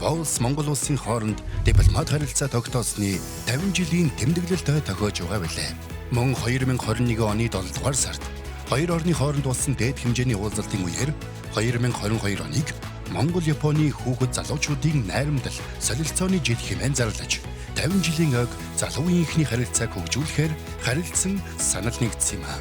Япон улс Монгол улсын хооронд дипломат харилцаа тогтоосны 50 жилийн тэмдэглэлтэй тохиож байгаа билээ. Мөн 2021 оны 7 дугаар сард хоёр орны хооронд болсон дээд хэмжээний уулзалтын үеэр 2022 оныг Монгол Японы хүүхэд залуучуудын найрамдал солилцооны жил хэмээн зарлаж 50 жилийн ойг залуу үеийнхний харилцааг хөгжүүлэхээр харилцан санал нэгдсэн юм а.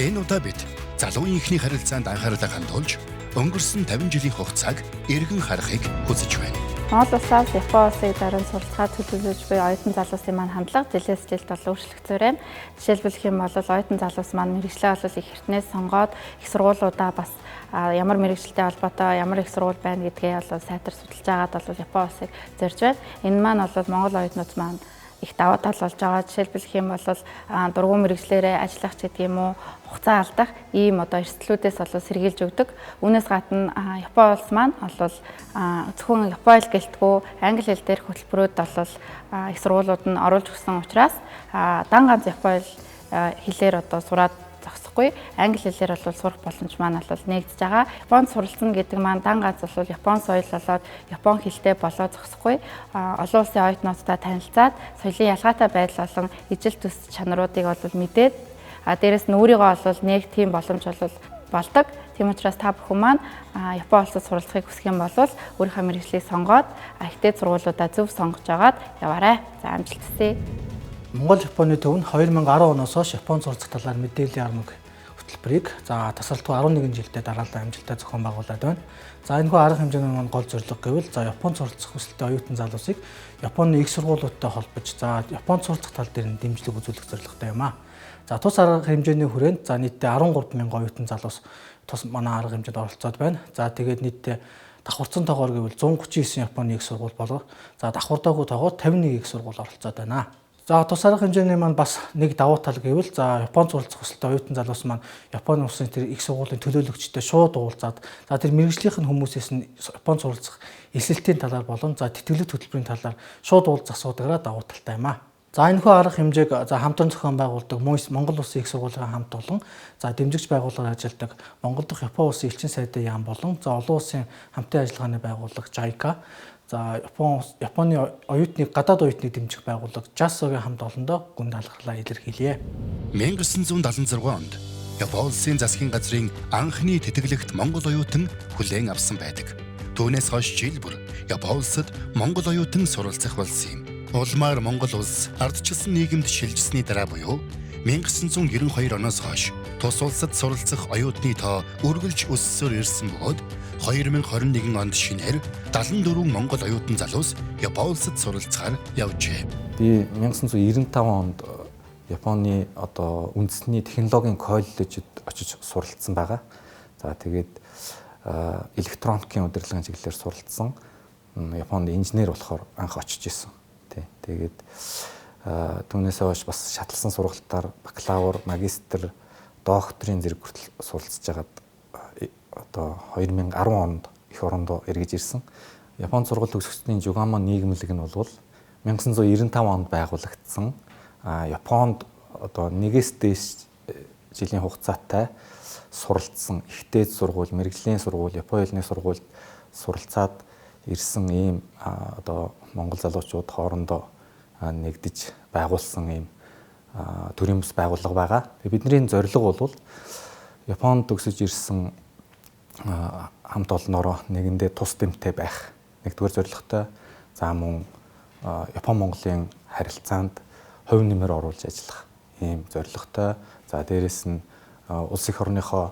Энэ удаа бид залуу үеийнхний харилцаанд анхаарлаа хандуулж өнгөрсөн 50 жилийн хугацааг эргэн харахыг хүсэж байна. Монгол улсаас Япон улсыг дорин суралцахаар төлөвлөж буй оюутан залуусын маань хандлага жилээс жилд бол өөрчлөгдсөөр байна. Жишээлбэл юм бол оюутан залуус маань мэргэжлээ бол их эртнээс сонгоод их сургуулиудаа бас ямар мэргэжилтэй холбоотой ямар их сургууль байна гэдгээ бол сайтар судалж байгаад бол Япон улсыг зорж байна. Энэ маань бол Монгол оюутнууд маань их давуу тал болж байгаа. Жишээлбэл юм бол дургуун мэргэжлээрээ ажиллах ч гэдэг юм уу, хугацаа алдах ийм одоо эрсдлүүдээс бол сэргийлж өгдөг. Үүнээс гадна Япон улс маань бол зөвхөн Япон хэл гэлтгүй англи хэл дээрх хөтөлбөрүүд бол их сургуулиуд нь оруулж өгсөн учраас дан ганц Япон хэлээр одоо сураад зогсохгүй англи хэлээр бол сурах боломж маань бол нэгдэж байгаа. Японд суралцна гэдэг маань дан ганц бол Япон соёл болоод Япон хэлтэй болоод зогсохгүй. Олон улсын оюутнуудтай танилцаад соёлын ялгаатай байдал болон ижил төс чанаруудыг бол мэдээд дээрэс нь өөрийгөө бол нэг тийм боломж бол болдог. Тийм учраас та бүхэн маань Япон улсад суралцахыг хүсэх юм бол өөрийнхөө мэргэжлийг сонгоод ихтэй сургуулиудаа зөв сонгож агаад яваарай. За, амжилт хүсье. Монгол Японы төв нь 2010 оноос хойш Япон суралцах талаар мэдээллийн арга хөтөлбөрийг за тасралтгүй 11 жилдээ дараалан амжилттай зохион байгуулад байна. За, энэхүү арга хэмжээний маань гол зорилго гэвэл за Японд суралцах хүсэлтэй оюутан залуусыг Японы их сургуулиудтай холбож за Японд суралцах тал дээр нь дэмжлэг үзүүлэх зорилготой юм аа. За, тус арга хэмжээний хүрээнд за нийтдээ 13 мянган оюутан залуус тус манай арга хэмжээнд оролцоод байна. За, тэгээд нийтдээ давхарцсан тоогоор гэвэл 139 Японы их сургууль болго. За, давхардаагүй тоогоор 51 их сургууль оролцоод байна. За, тус арга хэмжээний маань бас нэг давуу тал гэвэл за Японд суралцах хүсэлтэй оюутан залуус маань Японы улсын тэр их сургуулийн төлөөлөгчтэй шууд уулзаад за тэр мэргэжлийнх нь хүмүүсээс нь Японд суралцах элсэлтийн талаар болон за тэтгэлэг хөтөлбөрийн талаар шууд уулзах асуудаграа давуу талтай юм аа. За, энэхүү арга хэмжээг за хамтран зохион байгуулдаг Монгол Улсын их сургуулийн хамт олон за дэмжигч байгууллагаар ажилладаг Монгол дахь Япон улсын элчин сайдын яам болон за олон улсын хамтын ажиллагааны байгууллага JICA, за Японы оюутныг гадаад оюутныг дэмжих байгууллага JASO-гийн хамт олондоо гүн даалгаварлаа илэрхийлье. 1976 онд Япон улсын засгийн газрын анхны тэтгэлэгт Монгол оюутан хүлээн авсан байдаг. Түүнээс хойш жил бүр Япон улсад Монгол оюутан суралцах болсон юм. Улмаар Монгол улс ардчилсан нийгэмд шилжсэний дараа буюу 1992 оноос хойш тус улсад суралцах оюутны тоо үргэлж өссөөр ирсэн бөгөөд 2021 онд шинээр 74 монгол оюутан залуус Япон улсад суралцахаар явжээ. Би 1995 онд Японы одоо үндэсний технологийн коллежид очиж суралцсан байгаа. За, тэгээд электроникийн удирдлагын чиглэлээр суралцсан. Японд инженер болохоор анх очиж исэн. Тий. Тэгээд түүнээс хойш бас шатлсан сургалтаар бакалавр, магистр, докторийн зэрэг хүртэл суралцж хагаад одоо 2010 онд эх орондоо эргэж ирсэн. Японд сургууль төгсөгчдийн Жугамо нийгэмлэг нь бол 1995 онд байгуулагдсан. Японд одоо нэгээс дээш жилийн хугацаатай суралцсан, ихтэй сургууль, мэргэжлийн сургууль, Япон хэлний сургуульд суралцаад ирсэн ийм одоо монгол залуучууд хоорондоо нэгдэж байгуулсан ийм төрийн бус байгууллага байгаа. Тэгээ бидний зорилго бол Японд төгсөж ирсэн хамт олноороо нэгэндээ тус дэмтэй байх нэгдүгээр зорилготой. За, мөн Япон Монголын харилцаанд хувь нэмэр оруулж ажиллах ийм зорилготой. За, дээрэс нь улс эх орныхоо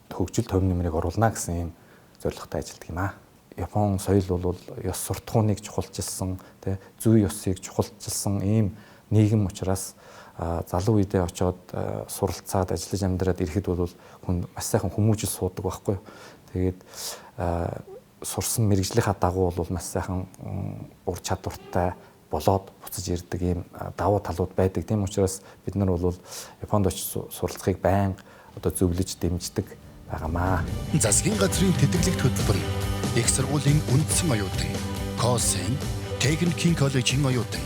хөгжилд хувь нэмрийг оруулна гэсэн ийм зорилготой ажилладаг юм аа. Япон соёл бол ёс суртахууныг чухалчилсан, тэ, зүй ёсыг чухалчилсан ийм нийгэм учраас залуу үедээ очоод суралцаад ажиллаж амьдраад ирэхэд бол хүн маш сайхан хүмүүжил суудаг байхгүй юу. Тэгээд сурсан мэргэжлийнхаа дагуу бол маш сайхан ур чадвартай болоод буцаж ирдэг ийм давуу талууд байдаг. Тийм учраас бид нар бол Японд очиж суралцахыг байнга одоо зөвлөж дэмждэг байгаамаа. Засгийн газрын тэтгэлэгт хөтөлбөр, их сургуулийн үндсэн оюутан, Косен техникийн коллежийн оюутан,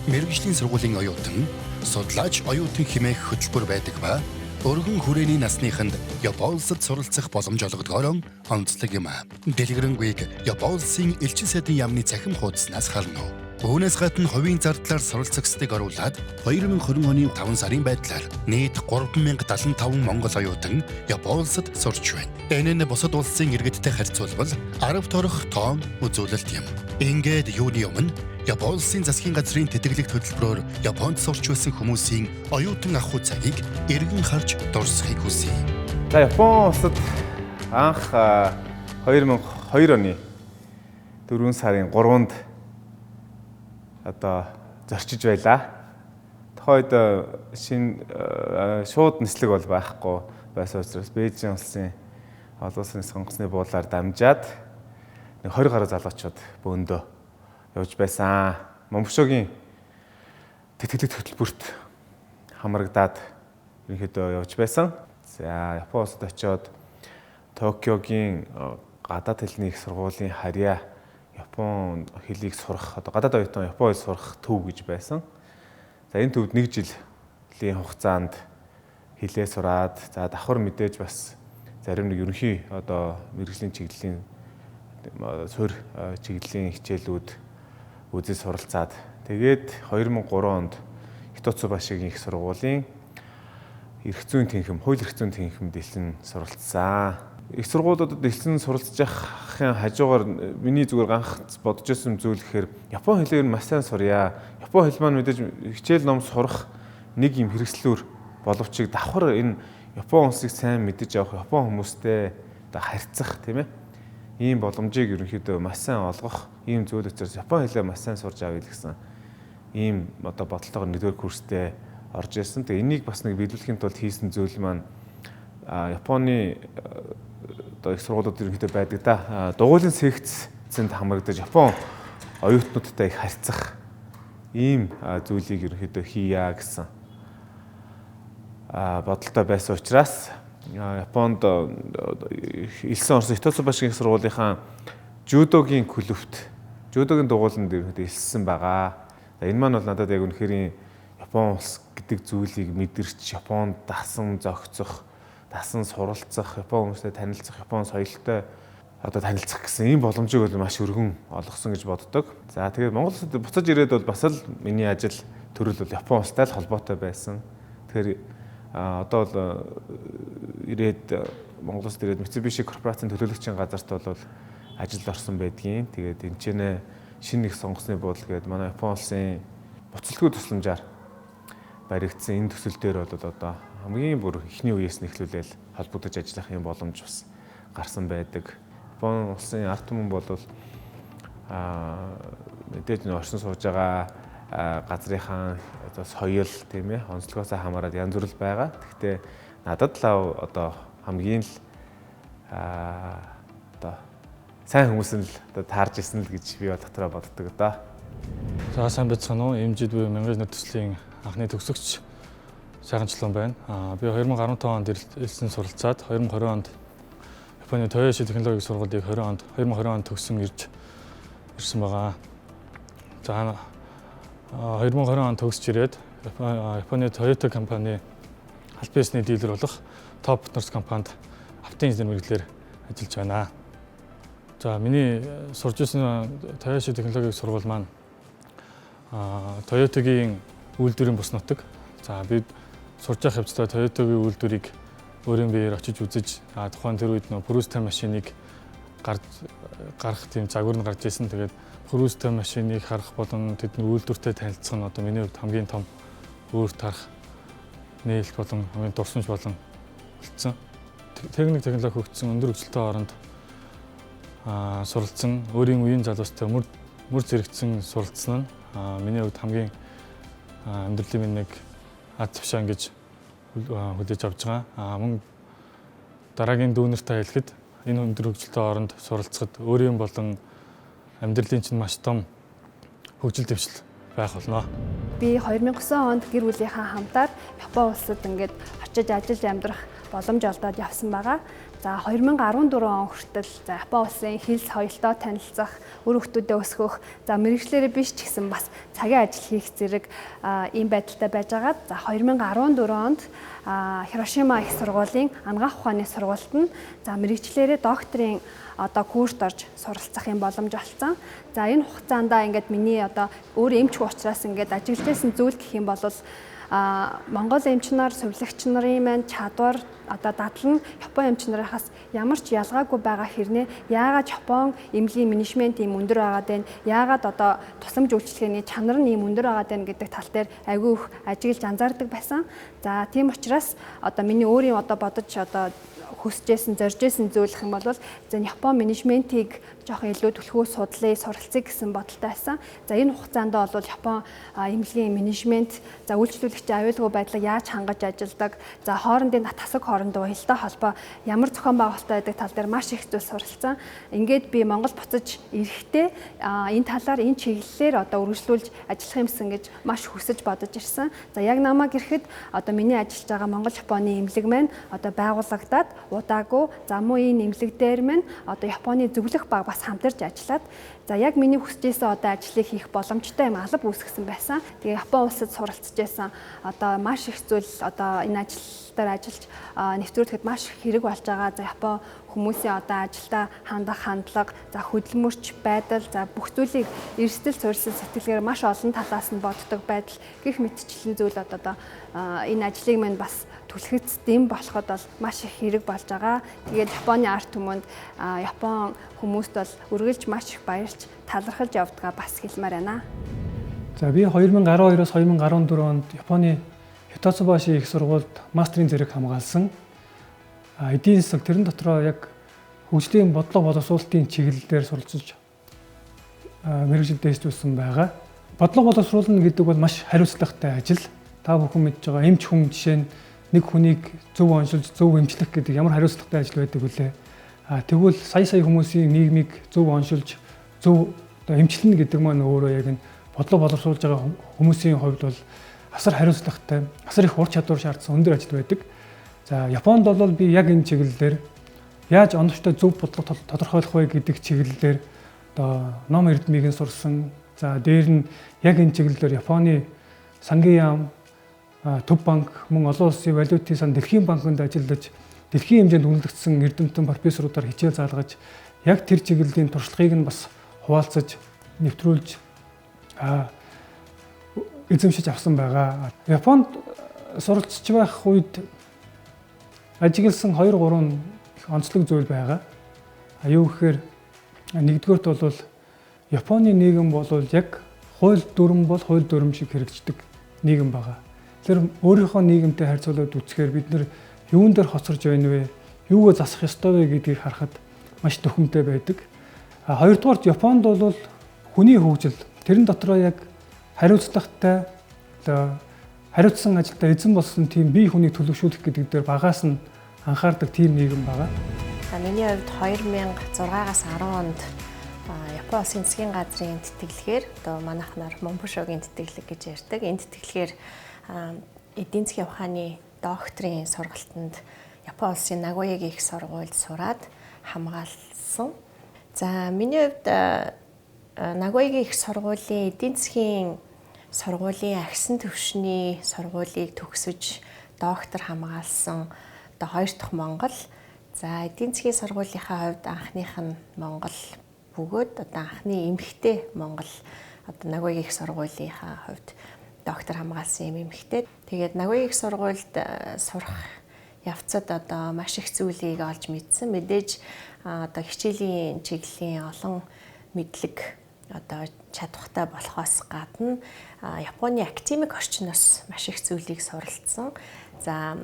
мэргэжлийн сургуулийн оюутан, судлаач оюутан хэмээх хөтөлбөр байдаг ба Өргөн хүрээний насныханд Япон улсад суралцах боломж олгодгоороо онцлог юм. Дэлгэрэнгүйг Япон улсын элчин сайдын яамны цахим хуудаснаас харна. Үүнээс гадна хувийн зардлаар суралцагчдыг оруулаад 2020 оны 5 сарын байдлаар нийт 3075 монгол оюутан Япон улсад сурч байна. Энэ нь бусад улсын иргэдтэй харьцуулбал 10 торох тоон үзүүлэлт юм. Ингээд юуны өмнө Япон улсын засгийн газрын тэтгэлэг төлбөрөөр Японд сурч байсан хүмүүсийн оюутан ахуй цагийг эргэн харж дурсахыг хүсье. За, Япон улсад анх 2002 оны 4 сарын 3-нд одоо зорчиж байлаа. Тухайн үед шинэ шууд нислэг бол байхгүй байсан учраас Бээжин улсын олон улсын нисэх онгоцны буудлаар дамжаад нэг 20 гаруй залуучууд бөөндөө явж байсан. Момбшогийн тэтгэлэг хөтөлбөрт хамрагдаад ерөнхийдөө явж байсан. За, Япон улсад очиод Токиогийн гадаад хэлний их сургуулийн харьяа Япон хэлийг сурах, одоо гадаад оюутан Япон хэл сурах төв гэж байсан. За, энэ төвд нэг жилийн хугацаанд хэлээ сураад, за давхар мэдээж бас зарим нэг ерөнхий одоо мэргэжлийн чиглэлийн суурь чиглэлийн хичээлүүд үзэж суралцаад, тэгээд 2003 онд Хитоцубашигийн их сургуулийн эрх зүйн тэнхэм, хууль эрх зүйн тэнхимд элсэн суралцсан. Их сургуулиудад элсэн суралцж явахын хажуугаар миний зүгээр ганх бодож байсан зүйл гэхээр Япон хэлээр маш сайн сурья. Япон хэл маань мэдээж хичээл ном сурах нэг юм хэрэгслүүр боловч давхар энэ Япон улсыг сайн мэдэж авах, Япон хүмүүстэй одоо харьцах, тийм ээ. Ийм боломжийг ерөнхийдөө маш сайн олгох ийм зүйл учраас Япон хэлээ маш сайн сурч авъя гэсэн ийм одоо бодолтойгоор нэгдүгээр курстэй орж ирсэн. Тэгээ энийг бас нэг биелүүлэхийн тулд хийсэн зүйл маань Японы одоо их сургуулиуд ерөнхийдөө байдаг да. Дугуйлын секцэнд хамрагдаж Япон оюутнуудтай их харьцах ийм зүйлийг ерөнхийдөө хийя гэсэн бодолтой байсан учраас Японд элсэн орсон Хитоцубашигийн их сургуулийнхаа жүдогийн клубт, жүдогийн дугуйланд ерөнхийдөө элссэн байгаа. Энэ маань бол надад яг үнэхээр Япон улс гэдэг зүйлийг мэдэрч, Японд дасан зохицох, дасан суралцах, Япон хүмүүстэй танилцах, Япон соёлтой одоо танилцах гэсэн ийм боломжийг бол маш өргөн олгосон гэж боддог. За, тэгээд Монгол улсад буцаж ирээд бол бас л миний ажил төрөл бол Япон улстай л холбоотой байсан. Тэгэхээр одоо бол ирээд Монгол улсад ирээд Mitsubishi корпорацийн төлөөлөгчийн газарт бол ажилд орсон байдгийн. Тэгээд энэ ч нэ шинэ их сонгосны буудал гээд манай Япон улсын буцалтгүй тусламжаар баригдсан энэ төсөл дээр бол одоо хамгийн бүр эхний үеэс нь эхлүүлээл холбогдож ажиллах юм боломж бас гарсан байдаг. Япон улсын ард түмэн бол мэдээж нэг оршин сууж байгаа газрынхаа одоо соёл, тийм ээ, онцлогоос хамаарат янз бүр байгаа. Гэхдээ надад л одоо хамгийн л одоо сайн хүмүүс нь л одоо таарж исэн л гэж би дотроо боддог доо. За, сайн байцгаана уу? MGD буюу мянган төслийн анхны төгсөгч сайхан чулуун байна. Би 2015 онд элсэн суралцаад 2020 онд Японы Toyoshi технологийн сургуулийг 2020 онд төгсөн ирж ирсэн байгаа. За, 2020 онд төгсөж ирээд Японы Toyota компани аль биесны дилер болох Top Partners компанид автын инженер мэргэжлээр ажиллаж байна. За, миний сурж ирсэн Toyoshi технологийн сургууль маань Toyota-гийн үйлдвэрийн бус нутаг. За, би сурж явах явцдаа Toyota-гийн үйлдвэрийг өөрийн биеэр очиж үзэж, тухайн тэр үед нөө Prius машиныг гаргах тийм загвар нь гарч ирсэн. Тэгээд Prius машиныг харах болон тэдний үйлдвэртэй танилцах нь одоо миний хувьд хамгийн том өөр тарах нээлт болон хамгийн дурсамж болон үлдсэн. Техник технологи хөгжсөн өндөр хөгжилтэй оронд суралцсан, өөрийн үеийн залуустай мөр зэрэгцэн суралцсан нь миний хувьд хамгийн амьдралын минь нэг аз тушаан гэж хүлээж авч байгаа. Мөн дараагийн дүүнертэй хэлэхэд энэ өндөр хөгжилтэй оронд суралцахад өөрийн болон амьдралын чинь маш том хөгжил дэвшил байх болно. Би 2009 онд гэр бүлийнхаа хамтаар Япон улсад ингээд очиж ажиллаж амьдрах боломж олдоод явсан байгаа. За 2014 он хүртэл за Япон улсын хэл соёлтой танилцах, үр хүүхдүүдэд өсгөх, за мэргэжлээрээ биш ч гэсэн бас цагийн ажил хийх зэрэг ийм байдалтай байжгаад за 2014 онд Хирошима их сургуулийн анагаах ухааны сургуульд нь за мэргэжлээрээ докторийн одоо курст орж суралцах юм боломж олцсон. За энэ хугацаанд ингээд миний одоо өөр эмч учраас ингээд ажиглаж байсан зүйл гэх юм бол Монгол эмч нар, сувилагч нарын маань чадвар одоо дадал нь Япон эмч нарынхаас ямар ч ялгаагүй байгаа хэрнээ яагаад Япон эмнэлгийн менежмент ийм өндөр байгаад байна, яагаад одоо тусламж үйлчилгээний чанар нь ийм өндөр байгаад байна гэдэг тал дээр айгүй их ажиглаж анзаардаг байсан. За тийм учраас одоо миний өөрийн одоо бодож одоо хүсэжсэн, зоржсэн зүйл юм бол за Япон менежментийг жоохон илүү түлхүү судлаа, суралцъя гэсэн бодолтой байсан. За энэ хугацаанд бол Япон эмнэлгийн менежмент, за үйлчлүүлэгчийн аюулгүй байдлыг яаж хангаж ажилладаг, за хоорондын тасаг хоорондоо уялдаа холбоо ямар зохион байгуулалттай байдаг тал дээр маш их зүйл суралцсан. Ингээд би Монгол буцаж ирэхдээ энэ талаар энэ чиглэлээр одоо үргэлжлүүлж ажиллах юмсан гэж маш хүсэж бодож ирсэн. За яг намайг ирэхэд одоо миний ажиллаж байгаа Монгол Японы эмнэлэг маань одоо байгуулагдаад удаагүй за мөн энэ эмнэлэг дээр маань одоо Японы зөвлөх баг бас хамтарч ажиллаад за яг миний хүсэж байсан одоо ажлыг хийх боломжтой юм алба үүсгэсэн байсан. Тэгээ Япон улсад суралцж байсан одоо маш их зүйл одоо энэ ажил дээр ажиллаж нэвтрүүлэхэд маш их хэрэг болж байгаа. За Япон хүмүүсийн одоо ажилдаа хандах хандлага, за хөдөлмөрч байдал, за бүх зүйлийг эрсдэл суурьсан сэтгэлгээр маш олон талаас нь боддог байдал гэх мэтчлэн зүйл одоо энэ ажлыг минь бас түлхэц дэм болоход бол маш их хэрэг болж байгаа. Тэгээд Японы ард түмэнд Япон хүмүүст бол үргэлж маш их баярлж талархалж явдгаа бас хэлмээр байна. За би 2012-оос 2014 онд Японы Хитоцубаши их сургуульд мастерын зэрэг хамгаалсан. Эдийн засаг тэрэн дотроо яг хөгжлийн бодлого боловсруулалтын чиглэлээр суралцж мэргэжил дэвшүүлсэн байгаа. Бодлого боловсруулна гэдэг бол маш хариуцлагатай ажил. Та бүхэн мэдж байгаа эмч хүн жишээ нь нэг хүнийг зөв оншилж зөв эмчлэх гэдэг ямар хариуцлагатай ажил байдаг вүлээ. Тэгвэл сая сая хүмүүсийн нийгмийг зөв оншилж зөв одоо эмчлэнэ гэдэг маань өөрөө яг энэ бодлого боловсруулж байгаа хүмүүсийн хувьд бол асар хариуцлагатай, асар их ур чадвар шаардсан өндөр ажил байдаг. За Японд бол би яг энэ чиглэлээр яаж оновчтой зөв бодлого тодорхойлох вэ гэдэг чиглэлээр одоо ном эрдмийг нь сурсан. За дээр нь яг энэ чиглэлээр Японы сангийн яам, Төв банк, мөн олон улсын валютын сан Дэлхийн банкнд ажиллаж дэлхийн хэмжээнд үнэлэгдсэн эрдэмтэн профессорудаар хичээл заалгаж яг тэр чиглэлийн туршлагыг нь бас хуваалцаж нэвтрүүлж эзэмшиж авсан байгаа. Японд суралцж байх үед ажигласан 2-3 онцлог зүйл байгаа. Юу гэхээр нэгдүгээрт бол Японы нийгэм бол яг хууль дүрэм бол хууль дүрэм шиг хэрэгждэг нийгэм байгаа. Тэгэхээр өөрийнхөө нийгэмтэй харьцуулаад үзэхээр бид нэр юун дээр хоцорж байна вэ? Юугаа засах ёстой вэ гэдгийг харахад маш дөхөмтэй байдаг. Хоёрдугаарт Японд бол хүний хөгжил тэрэн дотроо яг хариуцлагатай одоо хариуцсан ажилдаа эзэн болсон тийм бие хүнийг төлөвшүүлэх гэдэг дээр багаас нь анхаардаг тийм нийгэм байгаа. Миний хувьд 2006-аас 10 онд Япон улсын засгийн газрын тэтгэлгээр одоо манайх нар Момбушогийн тэтгэлэг гэж ярьдаг. Энэ тэтгэлгээр эдийн засгийн ухааны докторийн сургалтанд Япон улсын Нагоягийн их сургуульд сураад хамгаалсан. За миний хувьд Нагоягийн их сургуулийн эдийн засгийн сургуулийн агсан түвшний сургуулийг төгсөж доктор хамгаалсан одоо хоёр дахь Монгол. За эдийн засгийн сургуулийнхаа хувьд анхных нь Монгол бөгөөд одоо анхны эмэгтэй Монгол одоо Нагоягийн их сургуулийнхаа хувьд доктор хамгаалсан юм эмэгтэй. Тэгээд Нагоягийн их сургуульд сурах явцад одоо маш их зүйлийг олж мэдсэн. Мэдээж одоо хичээлийн чиглэлийн олон мэдлэг одоо чадвартай болохоос гадна Японы академик орчноос маш их зүйлийг суралцсан. За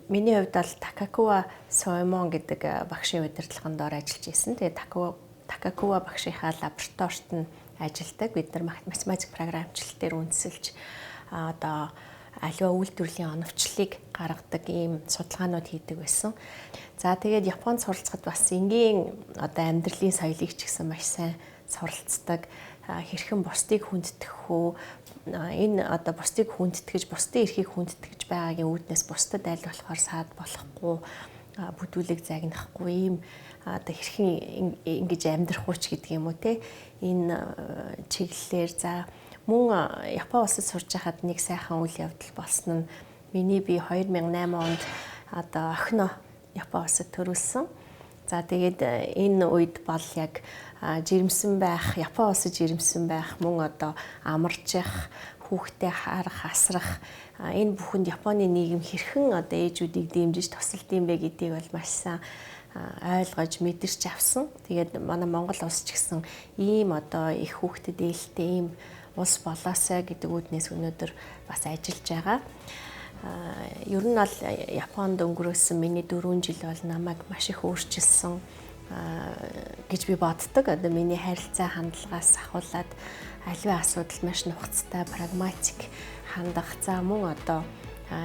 миний хувьд бол Такакува Соймон гэдэг багшийн удирдлагын дор ажиллаж исэн. Тэгээд Такакува багшийнхаа лабораторид нь ажилладаг. Бид нар математик програмчлал дээр үндэслэж одоо аливаа үйлдвэрлэлийн оновчлолыг гаргадаг ийм судалгаанууд хийдэг байсан. За тэгээд Японд суралцахад бас энгийн одоо амьдралын соёлыг ч гэсэн маш сайн суралцдаг. Хэрхэн бусдыг хүндэтгэх үү, Энэ одоо бусдыг хүндэтгэж, бусдын эрхийг хүндэтгэж байгаагийн үүднээс бусдад аль болохоор саад болохгүй, бүдүүлэг загнахгүй ийм одоо хэрхэн ингэж амьдрах уу ч гэдэг юм уу те, энэ чиглэлээр. За мөн Япон улсад сурж байхад нэг сайхан үйл явдал болсон нь миний би 2008 онд одоо охиноо Япон улсад төрүүлсэн. За тэгээд энэ үед бол яг жирэмсэн байх, Япон улсад жирэмсэн байх, мөн одоо амарчих, хүүхдээ харах, асрах энэ бүхэнд Японы нийгэм хэрхэн одоо ээжүүдийг дэмжиж тусалд юм бэ гэдгийг бол маш сайн ойлгож мэдэрч авсан. Тэгээд манай Монгол улс ч гэсэн ийм одоо их хүүхдэд ээлтэй ийм улс болоосай гэдэг үүднээс өнөөдөр бас ажиллаж байгаа. Ер нь бол Японд өнгөрөөсөн миний 4 жил бол намайг маш их өөрчилсөн гэж би боддог. Одоо миний харилцаа хандлагаас ахуулаад аливаа асуудал маш нухацтай, прагматик хандах, за мөн одоо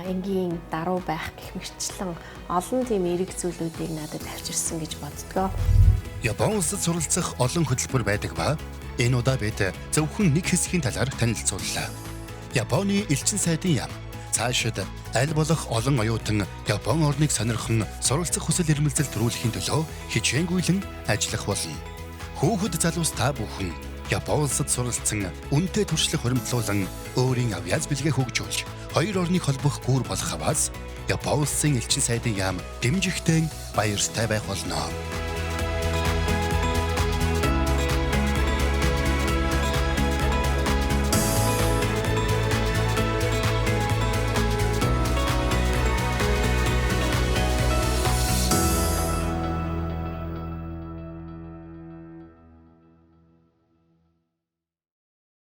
энгийн даруй байх гэх мэтчлэн олон тийм эерэг зүйлүүдийг надад авчирсан гэж боддгоо. Япон улсад суралцах олон хөтөлбөр байдаг ба энэ удаа бид зөвхөн нэг хэсгийн талаар танилцууллаа. Японы элчин сайдын яам цаашид аль болох олон оюутан Япон орныг сонирхон суралцах хүсэл эрмэлзэл төрүүлэхийн төлөө хичээнгүйлэн ажиллах болно. Хүүхэд залуус та бүхэн Япон улсад суралцсан үнэтэй туршлага хуримтлуулан өөрийн авьяас бэлгээ хөгжүүлж хоёр орныг холбох гүр болох аваас Япон улсын элчин сайдын яам дэмжихтэй баяртай байх болно.